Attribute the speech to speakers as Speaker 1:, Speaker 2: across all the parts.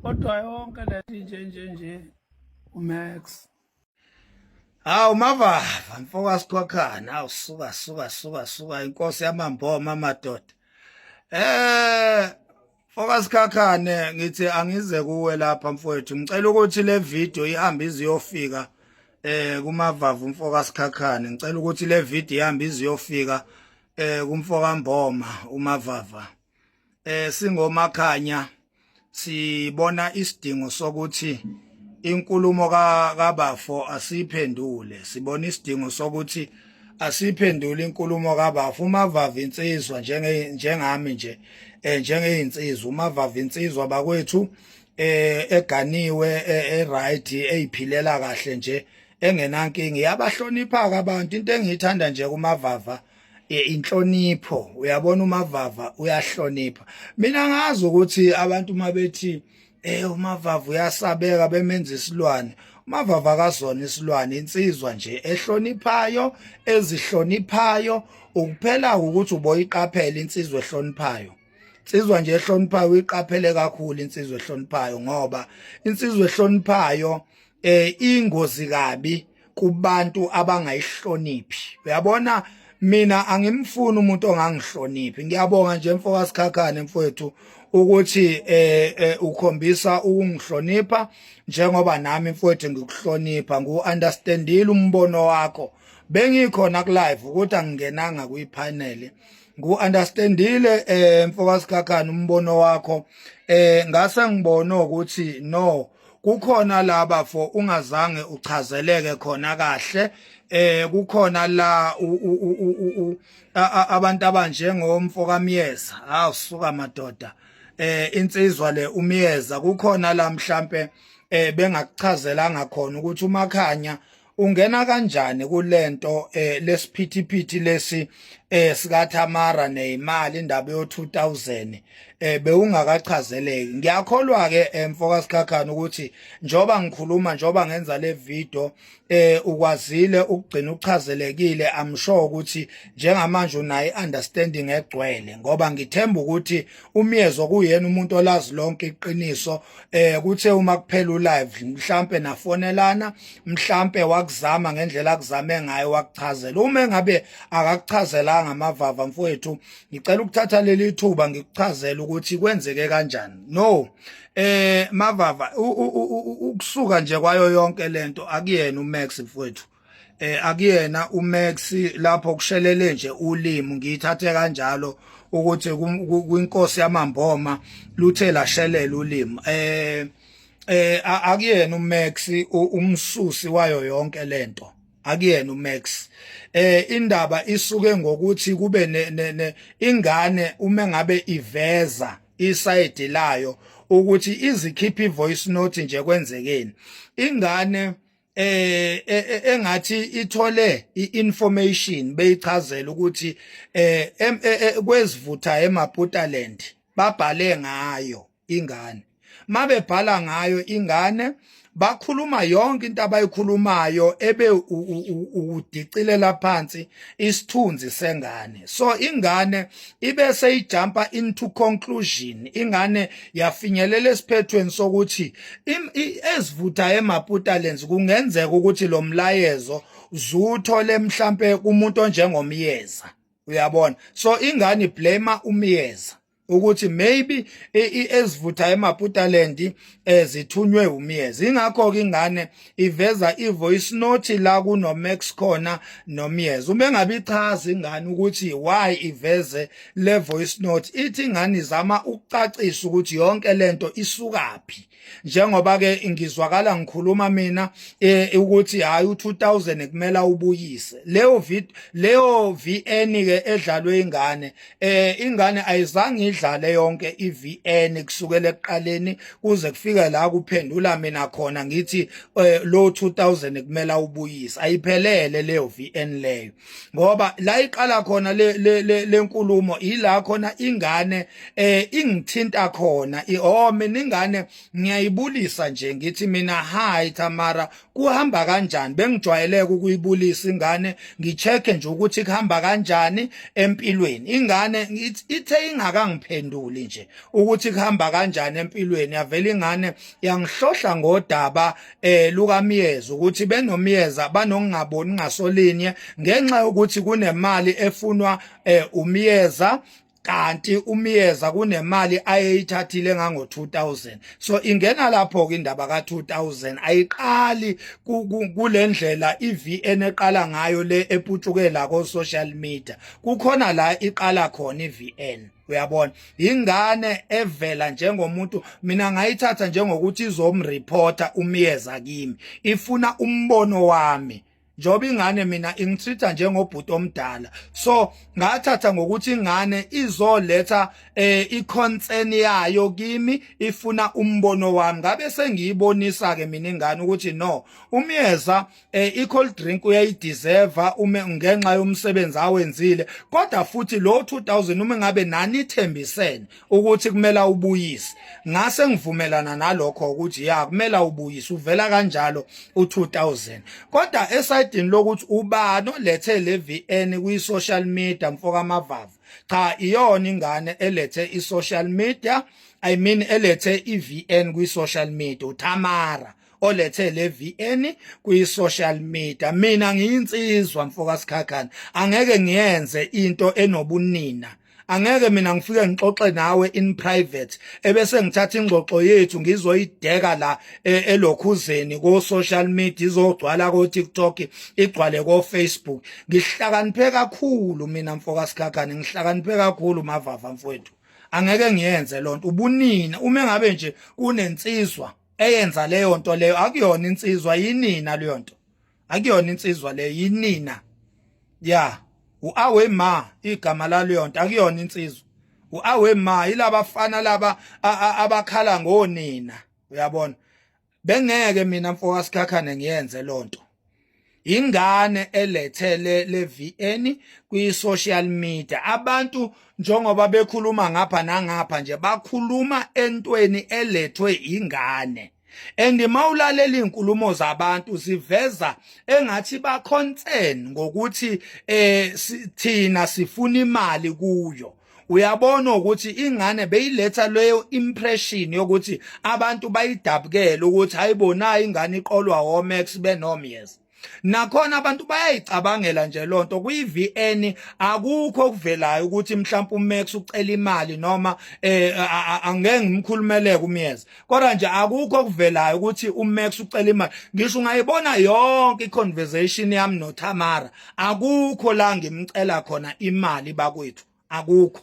Speaker 1: Kodwa yonke le nje nje nje uMax.
Speaker 2: Hawu Mavava mfoka Sikhokhana, hawu suka suka suka suka inkosi yamamboma madoda. Mfoka Sikhakhane, ngithi angize kuwe lapha mfowethu, ngicela ukuthi le video ihambe iziyofika kuMavava umfoka Sikhakhane. Ngicela ukuthi le video ihambe iziyofika kumfoka Mboma uMavava. Singomakhanya sibona isidingo sokuthi inkulumo kaBafo asiphendule, sibona isidingo sokuthi asiphendule inkulumo kaBafo. UMavava insizwa njenge njengami nje, njengeyinsizwa uMavava, insizwa bakwethu eganiwe, e-right, eyiphilela kahle nje, engenankinga, iyabahlonipha ke abantu. Into engiyithanda nje kuMavava inhlonipho. Uyabona, uMavava uyahlonipha. Mina ngazi ukuthi abantu mabethi uMavava uyasabeka, bemenza isilwane, uMavava akazona isilwane, insizwa nje ehloniphayo, ezihloniphayo. Ukuphela ukuthi uboyiqaphela insizwa ehloniphayo, insizwa nje ehloniphayo, uyiqaphele kakhulu insizwa ehloniphayo, ngoba insizwa ehloniphayo ingozi kabi kubantu abangayihloniphi. Uyabona, mina angimfuni umuntu ongangihloniphi. Ngiyabonga nje mfoka Sikhakhane mfowethu ukuthi ukhombisa ukungihlonipha njengoba nami mfowethu ngikuhlonipha. Ngu-understandile umbono wakho, bengikhona ku live ukuthi angingenanga kwi-panel. Ngu-understandile mfoka Sikhakhane umbono wakho, ngase ngibona ukuthi no, kukhona laba for ungazange uchazeleke khona kahle. Kukhona la abantu abanjengomfo kaMyeza, awusuka madoda, insizwa le uMyeza, kukhona la mhlambe bengakuchazelanga khona ukuthi uMakhanya ungena kanjani kulento lesiphithiphithi lesi sika Thamara nezimali, indaba yo 2000 bewungakachazeleki. Ngiyakholwa ke mfoka Sikhakhane ukuthi njoba ngikhuluma, njoba ngenza le video, ukwazile ukugcina uchazelekile. I'm sure ukuthi njengamanje unayo understanding egcwele, ngoba ngithemba ukuthi uMyezo kuyena umuntu olazi lonke iqiniso. Kuthe uma kuphela ulive, mhlambe nafonelana, mhlambe wakuzama ngendlela akuzame ngayo, wakuchazela. Uma engabe akakuchazelanga amavava mfowethu, ngicela ukuthatha leli thuba ngikuchazele ukuthi kwenzeke kanjani. No, Mavava, ukusuka nje kwayo yonke lento, akuyena uMax mfowethu, akuyena uMax lapho kushelele nje ulimi. Ngiyithathe kanjalo ukuthi kwinkosi yamamboma luthe lashelela ulimi. Akuyena uMax umsusi wayo yonke lento, akuyena uMax. Indaba isuke ngokuthi kube ne ingane uma ngabe iveza isayidi layo ukuthi izikhipha ivoice note nje, kwenzekeni, ingane engathi ithole iinformation beyichazela ukuthi kwezivutha eMaputaland babhale ngayo ingane. Mabebhala ngayo ingane, bakhuluma yonke into abayikhulumayo ebe udicilela phansi isithunzi sengane. So ingane ibe seyijumpa into conclusion, ingane yafinyelela esiphethweni sokuthi ezivutha eMaputalands kungenzeka ukuthi lo mlayezo zuthole mhlambe kumuntu onjengomyeza, uyabona. So ingane blame uMyeza ukuthi maybe ezivutha eMaputaland ezithunywe uMyeza. Ingakho ke ingane iveza ivoice note la kuno Max khona noMyeza. Uma engabe ichaza ingane ukuthi why iveze le voice note, ithi ingane izama ukucacisa ukuthi yonke lento isukaphi, njengoba ke ngizwakala ngikhuluma mina ukuthi hayi, u2000 kumele ubuyise. Leyo video, leyo VN ke edlalwe ingane, ingane ayizange idlale yonke iVN kusukela ekuqaleni kuze kufike la kuphendula mina khona ngithi lo 2000 kumele ubuyise. Ayiphelele leyo VN leyo, ngoba la iqala khona le lenkulumo ila khona ingane ingithinta khona. Oh, mina ingane ngiyayibulisa nje, ngithi mina, "Hi Tamara, kuhamba kanjani?" Bengijwayeleke ukuyibulisa ingane, ngichecke nje ukuthi kuhamba kanjani empilweni. Ingane ithe ingakangiphenduli. engangiphenduli nje ukuthi kuhamba kanjani empilweni. Yavela ingane yangihlohla ngodaba lukaMiyeza ukuthi benoMiyeza banokungaboni ngasolinye ngenxa yokuthi kunemali efunwa uMiyeza, kanti uMiyeza kunemali ayeyithathile ngango 2000. So ingena lapho ke indaba ka 2000, ayiqali kulendlela iVN eqala ngayo le eputshukela ko social media. Kukhona la iqala khona iVN, uyabona, ingane evela njengomuntu mina ngayithatha njengokuthi izomreporta uMiyeza kimi, ifuna umbono wami, njengoba ingane mina ingitreat njengobhuti omdala. So ngathatha ngokuthi ingane izoletha iconcern yayo kimi, ifuna umbono wami. Ngabe sengiyibonisa ke mina ingane ukuthi no, uMiyeza i-cold drink uyayideserve uma ngenxa yomsebenzi awenzile, kodwa futhi lo 2000 uma ngabe nani ithembisene ukuthi kumele ubuyise, ngase ngivumelana nalokho ukuthi ya, kumele ubuyise. Uvela kanjalo u2000. Kodwa esayidini lokuthi ubani olethe le VN kwi social media, mfoka Mavava, cha, iyona ingane elethe i social media, I mean elethe iVN kwi social media, uTamara olethe le VN kwi social media. Mina ngiyinsizwa, mfoka Sikhakhane, angeke ngiyenze into enobunina. Angeke mina ngifike ngixoxe nawe in private ebese ngithatha ingxoxo yethu ngizoyideka la elokhuzeni ko social media, izogcwala ko TikTok, igcwale ko Facebook. Ngihlakaniphe kakhulu mina, mfoka Sikhakhane, ngihlakaniphe kakhulu, Mavava mfowethu, angeke ngiyenze lonto ubunina. Uma ngabe nje kunensizwa eyenza leyo nto leyo, akuyona insizwa, yinina leyo nto, akuyona insizwa leyo, yinina. Ya, uawe ma igama laleyo nto, akuyona insizwa, uawe ma, yilabafana laba abakhala ngonina, uyabona. Bengeke mina, mfoka Sikhakhane, ngiyenze lonto. Ingane elethele le VN kwi social media, abantu njengoba bekhuluma ngapha nangapha nje, bakhuluma entweni elethwe ingane. And mawulalela izinkulumo zabantu, ziveza engathi ba concern ngokuthi thina sifuna imali kuyo. Uyabona ukuthi ingane beyiletha leyo impression yokuthi abantu bayidabukele ukuthi hayibona, ingane iqolwa oMax benoMyeza. Nakhona abantu bayayicabangela nje lonto. Kwi-VN akukho okuvelayo ukuthi mhlawumbe uMax ucela imali noma angeke ngimkhulumeleke uMyeza, kodwa nje akukho okuvelayo ukuthi uMax ucela imali. Ngisho ungayibona yonke iconversation yami noTamara, akukho la ngimcela khona imali bakwethu, akukho,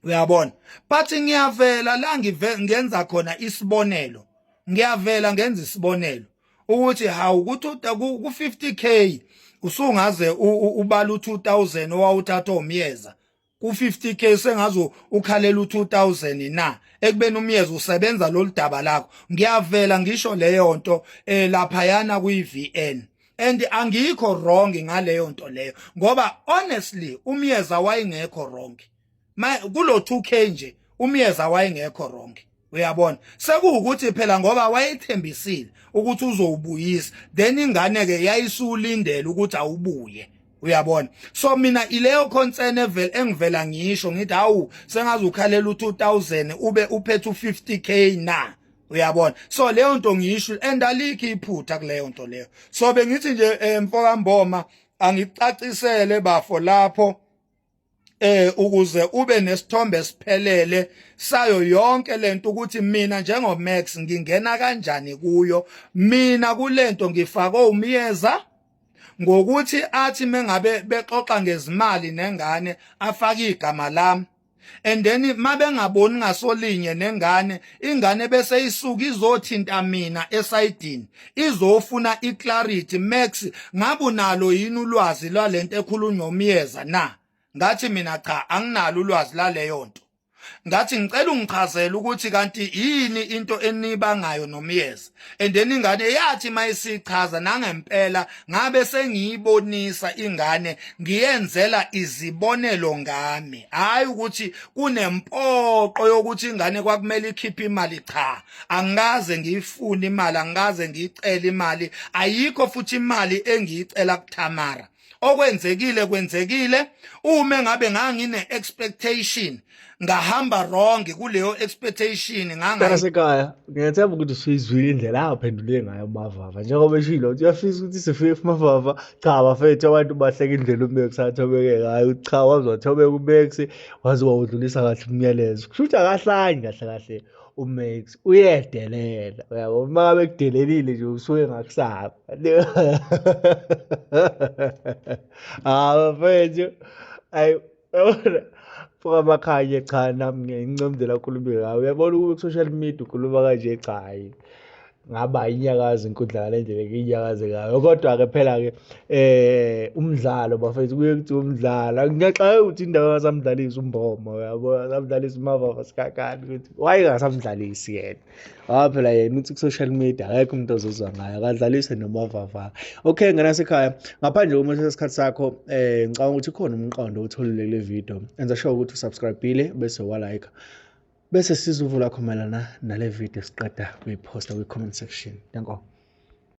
Speaker 2: uyabona. But ngiyavela la ngive ngenza khona isibonelo, ngiyavela ngenza isibonelo ukuthi hawu, kuthi ku 50K usungaze ubala u2000 owawuthatha oMiyeza ku 50K, sengaze ukhalela u2000 na ekubeni uMiyeza usebenza lolu daba lakho. Ngiyavela ngisho leyo nto laphayana kwi VN, and angikho wrong ngaleyo nto leyo, ngoba honestly uMiyeza wayengekho wrong ma kulo 2K nje, uMiyeza wayengekho wrong, uyabona. Sekuwukuthi phela ngoba wayethembisile ukuthi uzowubuyisa, then ingane ke yayisulindela ukuthi awubuye, uyabona. So mina ileyo concern evele engivela ngisho ngithi hawu, sengaze ukhalela u2000 ube uphethe u50K na, uyabona. So leyo nto ngisho, and alikho iphutha kuleyo nto leyo. So bengithi nje mfoka Mboma, angikucacisele bafo lapho ukuze ube nesithombe esiphelele sayo yonke lento, ukuthi mina njengo Max ngingena kanjani kuyo. Mina kulento ngifake uMiyeza ngokuthi athi mengabe bexoxa ngezimali nengane afake igama lami, and then mabengaboni ngasolinye nengane, ingane bese isuka izothinta mina esayidini, izofuna iclarity, Max, ngabe unalo yini ulwazi lwalento ekhulunywa uMiyeza na? Ngathi mina cha, anginalo ulwazi laleyo nto. Ngathi ngicela ungichazele ukuthi kanti yini into enibangayo noMiyeza. And then ingane yathi mayisichaza nangempela, ngabe sengiyibonisa ingane, ngiyenzela izibonelo ngami, hayi ukuthi kunempoqo yokuthi ingane kwakumele ikhiphe imali. Cha, angikaze ngiyifune imali, angikaze ngiyicele imali, ayikho futhi imali engiyicela kuThamara. Okwenzekile kwenzekile. Uma ngabe ngangine expectation, ngahamba wrong kuleyo expectation, nganga
Speaker 3: Mntanasekhaya, ngiyathemba ukuthi usuyizwile indlela aphendule ngayo uMavava, njengoba eshilo ukuthi uyafisa ukuthi sifike kuMavava. Cha bafethu, abantu bahleka indlela uMax athobeke ngayo. Cha, waze wathobeka uMax, waze wawudlulisa kahle umyalezo. Kusho ukuthi akahlanyi kahle kahle uMax, uyedelela, uyabo. Uma ngabe kudelelile nje usuke ngakusaba. Ah bafethu, ayi uyabona mfoka Makhanye, cha nami ngiyayincomela akhulume ngayo. Uyabona ukube ku-social media ukhuluma kanje, cha hhayi ngaba inyakaza inkundla ngale ndlela engiyinyakaze ngayo. Kodwa-ke phela-ke umdlalo bafethu, kuye kuthiwa umdlalo. Ngiyaxakeka ukuthi indawo engasamdlalisi uMboma, uyabo, asamdlalisi uMavava Sikhakhane, ukuthi wayengasamdlalisi yena. Ngoba phela yena uthi ku-social media akekho umuntu ozozwa ngayo, akadlalise noMavava. Okay, nganasekhaya, ngaphandle kokumosha isikhathi sakho, ngicabanga ukuthi khona umqondo owutholile kule video. Enza sure ukuthi usubscribe-ile bese wa-like. Bese siza uvo lakho mayelana nale video siqeda kuyiphosta kwi-comment section. Danko.